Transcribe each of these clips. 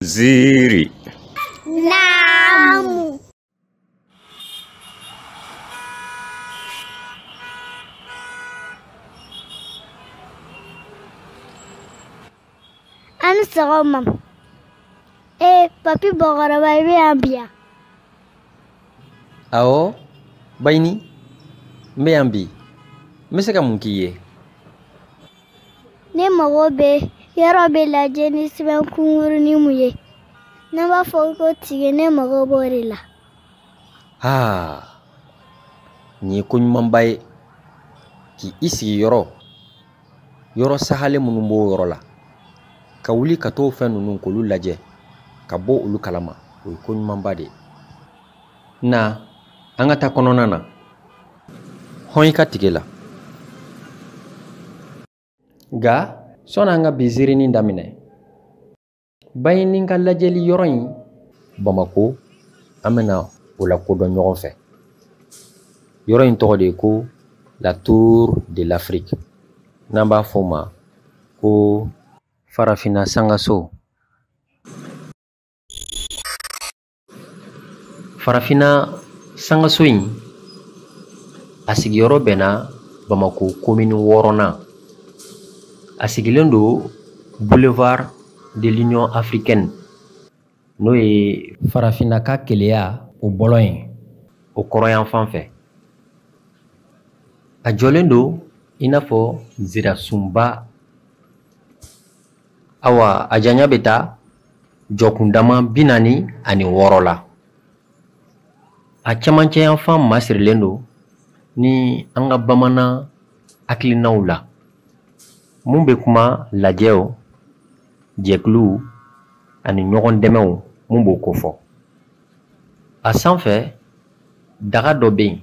Ziiri. Naamu. An ni sɔgɔma. Ee papi Bakɔrɔba i bɛ yan bi yan? Awɔ, Bayini, n bɛ yan bi. N bɛ se ka mun k'i ye? Ne mago bɛ yɔrɔ bɛ lajɛ ni sɛbɛn kunkurunin mun ye. N'an b'a fɔ ko tige, ne mago b'o de la. Aa, nin ye ko ɲumanba ye. K'i sigi yɔrɔ, yɔrɔ sahalen minnu b'o yɔrɔ la, ka wuli ka t'o fɛn ninnu k'olu lajɛ, ka bɔ olu kalama, o ye ko ɲumanba de ye. Na, an ka taa kɔnɔna na. Hɔn i ka tige la. Nka sɔnni an ka bi ziirinin daminɛ, Bayini ka lajɛli yɔrɔ in Bamako, an bɛna o lakodɔn ɲɔgɔn fɛ. Yɔrɔ in tɔgɔ de ye ko la Tour de l'Afrique, n'an b'a fɔ o ma ko Farafinna sangaso. Farafinna sangaso in, a sigiyɔrɔ bɛnna Bamako komini wɔɔrɔnan. A sigilen don Boulevard de l'Union africaine, n'o ye Farafinna ka keleya o bɔlɔn ye, o kɔrɔyanfan fɛ. A jɔlen don i n'a fɔ zirasunba. Awa, a janya bɛ taa jɔkundama 46 la. A cɛmancɛ yanfan masirilen don ni an ka bamanan hakilinaw la, mun bɛ kuma lajɛw, jɛkuluw ani ɲɔgɔn dɛmɛw, mun b'o kofɔ. A sanfɛ daga dɔ bɛ yen.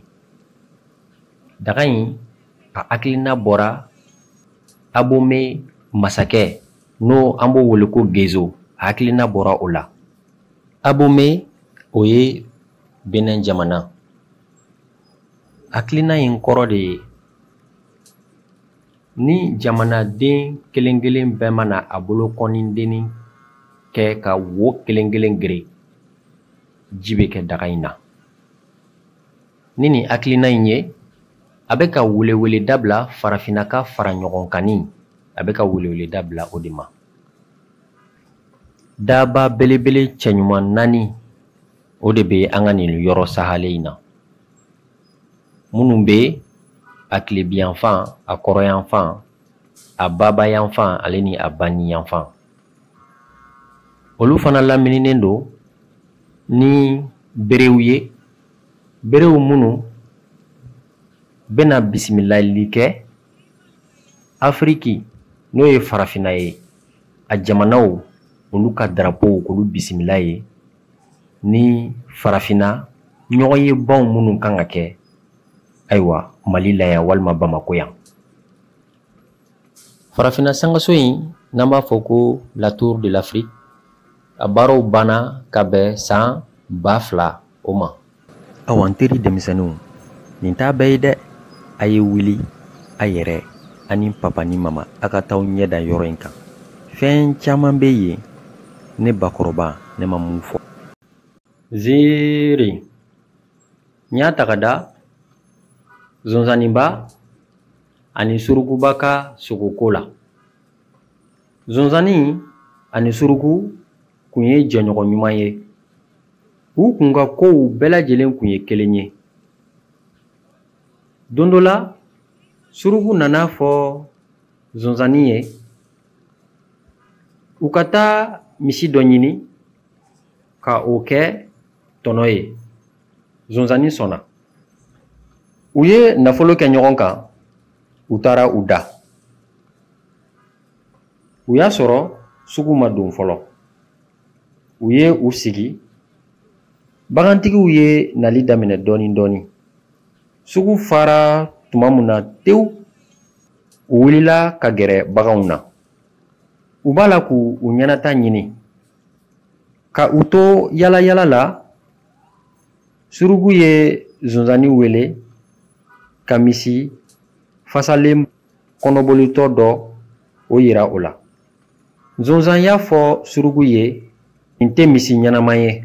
Daga in, a hakilina bɔra Abome masakɛ, n'o an b'o wele ko Gezo, a hakilina bɔra o la. Abome, o ye Benin jamana. Hakilina in kɔrɔ de ye ni jamanaden kelen kelen bɛɛ mana a bolo kɔnidennin kɛ ka wo kelen kelen gere, ji bɛ kɛ daga in na. Ni nin hakilina in ye, a bɛ ka welewele dabila Farafinna ka fara ɲɔgɔn kanni, a bɛ ka welewele dabila o de ma. Daba belebele cɛɲuman 4, o de bɛ an ka nin yɔrɔ sahalen in na, minnu bɛ a tilebiyanfan, a kɔrɔyanfan, a babayanfan ale ni a baniyanfan. Olu fana lamininen don ni berew ye, berew minnu bɛna bisimilali kɛ Afiriki, n'o ye Farafinna ye, a jamanaw olu ka darapow k'olu bisimila ye ni Farafinna ɲɔgɔnyebaw minnu kan ka kɛ, ayiwa, Mali la yan walima Bamako yan. Farafinna sangaso in, n'an b'a fɔ ko la Tour de l'Afrique, a baaraw banna ka bɛn san 2000 o ma. Awa, n teri denmisɛnninw, nin t'a bɛɛ ye dɛ. A ye wuli a yɛrɛ ani papa ni mama, a ka t'aw ɲɛ da yɔrɔ in kan. Fɛn caman bɛ yen, ne bakɔrɔba ne ma mun fɔ. Ziiri n y'a ta ka da Zonzaniba ani Surukuba ka sogoko la. Zonzani ani Suruku kun ye jɛɲɔgɔn ɲuman ye. U kun ka kow bɛɛ lajɛlen kun ye kelen ye. Don dɔ la, Suruku nana fɔ Zonzani ye u ka taa misi dɔ ɲini ka o kɛ tɔnɔ ye. Zonzani sɔnna. U ye nafolo kɛ ɲɔgɔn kan, u taara u da. U y'a sɔrɔ sugu ma don fɔlɔ. U ye u sigi. Bagantigiw ye nali daminɛ dɔɔni dɔɔni. Sugu fara tuma min na tewu, u wulila ka gɛrɛ baganw na. U b'a la k'u ɲɛnata ɲini. Ka u to yala yala la, Suruku ye Zonzani wele ka misi fasalen kɔnɔbolitɔ dɔ o yira o la. Zonzan y'a fɔ Suruku ye Nin tɛ misi ɲɛnama ye.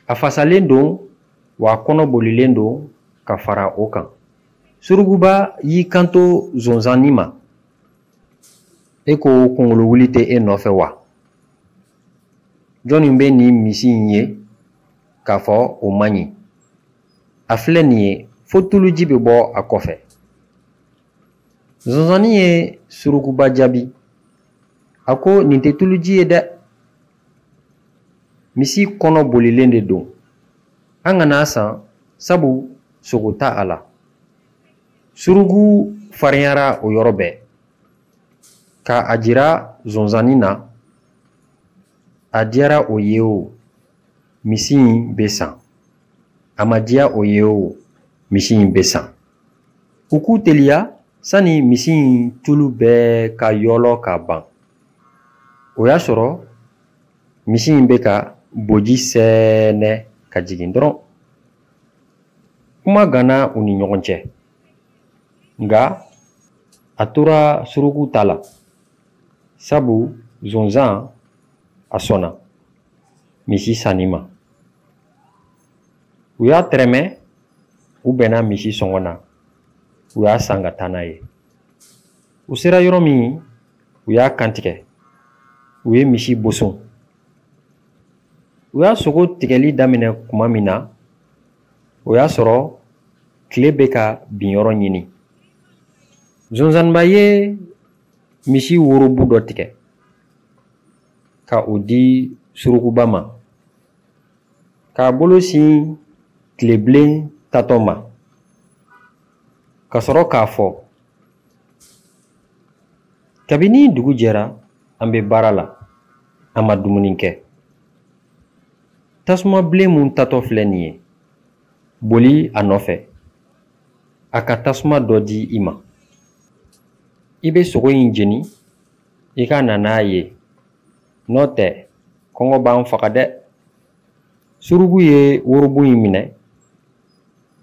A fasalen don wa a kɔnɔ bolilen don ka fara o kan. Surukuba y'i kanto zonzannin ma. E ko kunkolo wuli tɛ e nɔfɛ wa? Jɔnni bɛ nin misi in ye k'a fɔ o man ɲi? A filɛ nin ye fo tuluji bɛ bɔ a kɔfɛ. Zonzannin ye surukuba jaabi. A ko nin tɛ tuluji ye dɛ. Misi kɔnɔ bolilen de don. An kana a san sabu sogo t'a a la. Suruku farinyara o yɔrɔ bɛɛ. Ka a jira zonzannin na, a diyara o ye o, misi in bɛ san. A ma diya o ye o, misi in bɛ san. U k'u teliya sani misi in tulu bɛɛ ka yɔlɔ ka ban. O y'a sɔrɔ misi in bɛ ka boji sɛɛnɛ ka jigin dɔrɔn. Kuma ganna u ni ɲɔgɔn cɛ. Nka a tora suruku ta la. Sabu zonzan a sɔnna misi sanni ma. U y'a tɛrɛmɛ, u bɛnna misi sɔngɔ na. U y'a san ka taa n'a ye. U sera yɔrɔ min, u y'a kantigɛ. U ye misi boson. U y'a sogo tigɛli daminɛ tuma min na, o y'a sɔrɔ tile bɛ ka bin yɔrɔ ɲini. Zonzanniba ye misi worobu dɔ tigɛ ka o di surukuba ma, k'a bolo sin tilebilen tatɔ ma, ka sɔrɔ k'a fɔ: kabini dugu jɛra, an bɛ baara la, an ma dumuni kɛ. Tasuma bilen mun tatɔ filɛ nin ye, boli a nɔfɛ, a ka tasuma dɔ di i ma. I bɛ sogo in jeni, i ka na n'a ye, n'o tɛ kɔngɔ b'an faga dɛ. Suruku ye worobu in minɛ,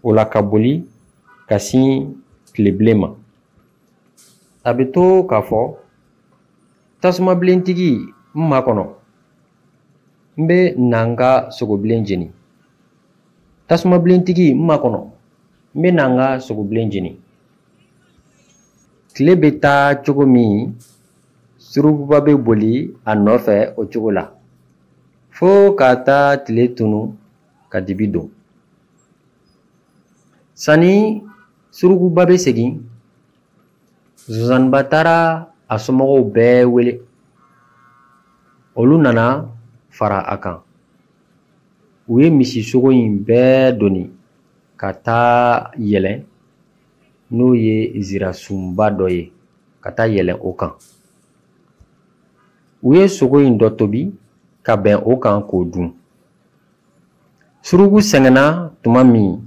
o la ka boli ka sin tilebilen ma. A bɛ to k'a fɔ: tasumabilentigi, n makɔnɔ, n bɛ na n ka sogobilen jeni. Tasumabilentigi, n makɔnɔ, n bɛ na n ka sogobilen jeni. Tile bɛ taa cogo min, surukuba bɛ boli a nɔfɛ o cogo la, fo ka taa tile tunu ka dibi don. Sanni surukuba bɛ segin, zonzanniba taara a somɔgɔw bɛɛ wele. Olu nana fara a kan. U ye misi sogo in bɛɛ doni ka taa yɛlɛn n'o ye zirasunba dɔ ye, ka taa yɛlɛn o kan. U ye sogo in dɔ tobi ka bɛn o kan k'o dun. Suruku sɛgɛnna tuma min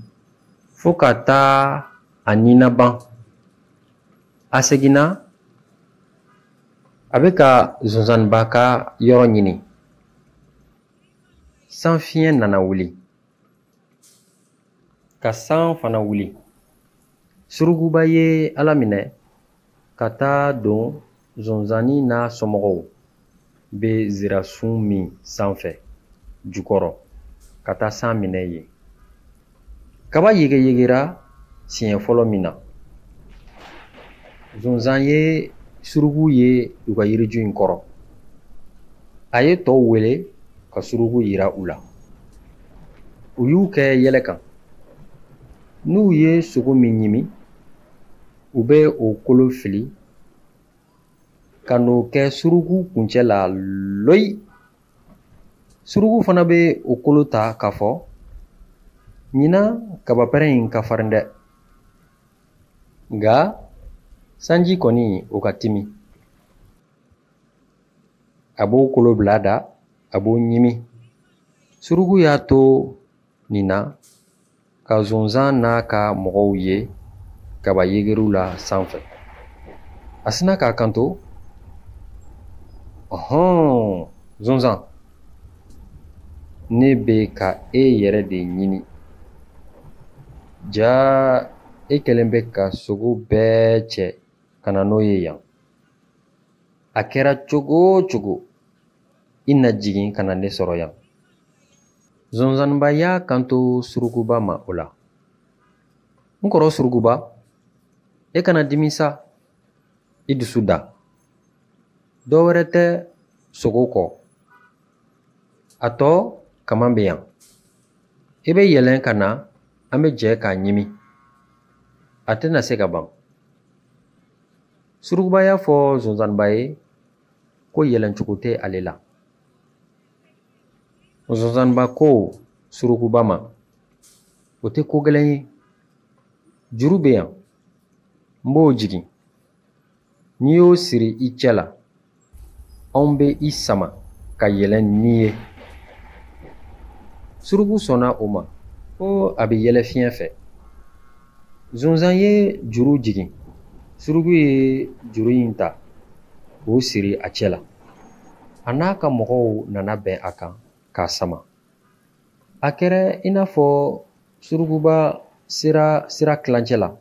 fo ka taa a nina ban, a seginna, a bɛ ka zonzanniba ka yɔrɔ ɲini. Sanfiɲɛ nana wuli, ka san fana wuli. Surukuba ye Ala minɛ ka taa don zonzannin n'a somɔgɔw bɛ zirasun min sanfɛ jukɔrɔ, ka taa san minɛ yen. Kaba yegeyegera siɲɛ fɔlɔ min na, zonzan ye suruku ye u ka yiriju in kɔrɔ. A ye tɔw wele ka suruku yira u la. U y'u kɛ yɛlɛ kan. N'u ye sogo min ɲimi, u bɛ o kolo fili ka n'o kɛ suruku kuncɛ la loyi. Suruku fana bɛ o kolo ta k'a fɔ: ɲinan kabapɛrɛn in ka farin dɛ, nka sanji kɔni o ka timi. A b'o kolo bila da, a b'o ɲimi. Suruku y'a to nin na ka zonzan n'a ka mɔgɔw ye kaba yegeriw la sanfɛ. A sinna k'a kanto: ɔhɔn, zonzan, ne bɛ ka e yɛrɛ de ɲini. Ja e kɛlen bɛ ka sogo bɛɛ cɛ ka na n'o ye yan. A kɛra cogo o cogo, I na jigin ka na ne sɔrɔ yan. Zonzanniba y'a kanto surukuba ma o la. N kɔrɔ surukuba, e kana dimi sa, i dusu da. Dɔ wɛrɛ tɛ sogo kɔ. A tɔ kaman bɛ yan. I bɛ yɛlɛn ka na, an bɛ jɛ k'a ɲimi. A tɛna se ka ban. Surukuba y'a fɔ zonzanniba ye ko yɛlɛncogo tɛ ale la. Zonzanniba ko surukuba ma, o tɛ ko gɛlɛn ye. Juru bɛ yan, n b'o jigin. N'i y'o siri i cɛ la, anw bɛ i sama ka yɛlɛn n'i ye. Suruku sɔnna o ma ko a bɛ yɛlɛ fiɲɛ fɛ. Zonzan ye juru jigin. Suruku ye juru in ta k'o siri a cɛ la. A n'a ka mɔgɔw nana bɛn a kan k'a sama. A kɛra i n'a fɔ surukuba sera sira tilancɛ la.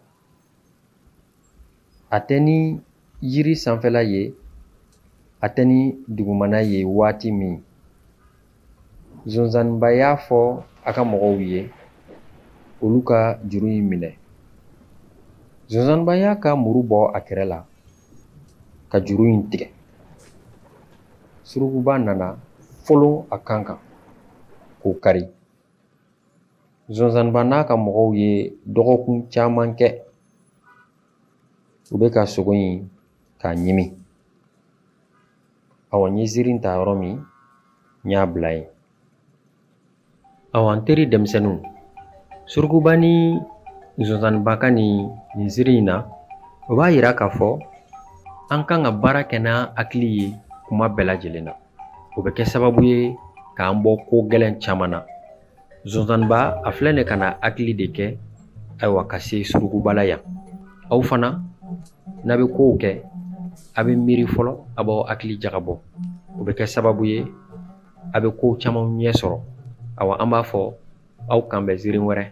A tɛ ni yiri sanfɛla ye, a tɛ ni dugumana ye waati min. Zonzanniba y'a fɔ a ka mɔgɔw ye, olu ka juru in minɛ. Zonzanniba y'a ka muru bɔ a kɛrɛ la ka juru in tigɛ. Surukuba nana folon a kan kan k'o kari. Zonzanniba n'a ka mɔgɔw ye dɔgɔkun caman kɛ, u bɛ ka sogo in k'a ɲimi. Awa, n ye ziiri ta yɔrɔ min, n y'a bila yen. Awa, n teri denmisɛnninw, surukuba ni zonzanniba ka nin ziiri in na, o b'a yira k'a fɔ an kan ka baara kɛ n'an hakili ye kuma bɛɛ lajɛlen na. O bɛ kɛ sababu ye k'an bɔ ko gɛlɛn caman na. Zonzanniba a filɛ nin ka na hakili de kɛ, ayiwa, ka se surukuba la yan. Aw fana, n'a bɛ kow kɛ, a bɛ miiri fɔlɔ, a b'aw hakili jagabɔ. O bɛ kɛ sababu ye a bɛ kow caman ɲɛ sɔrɔ. Awa, an b'a fɔ aw kan bɛn ziiri wɛrɛ.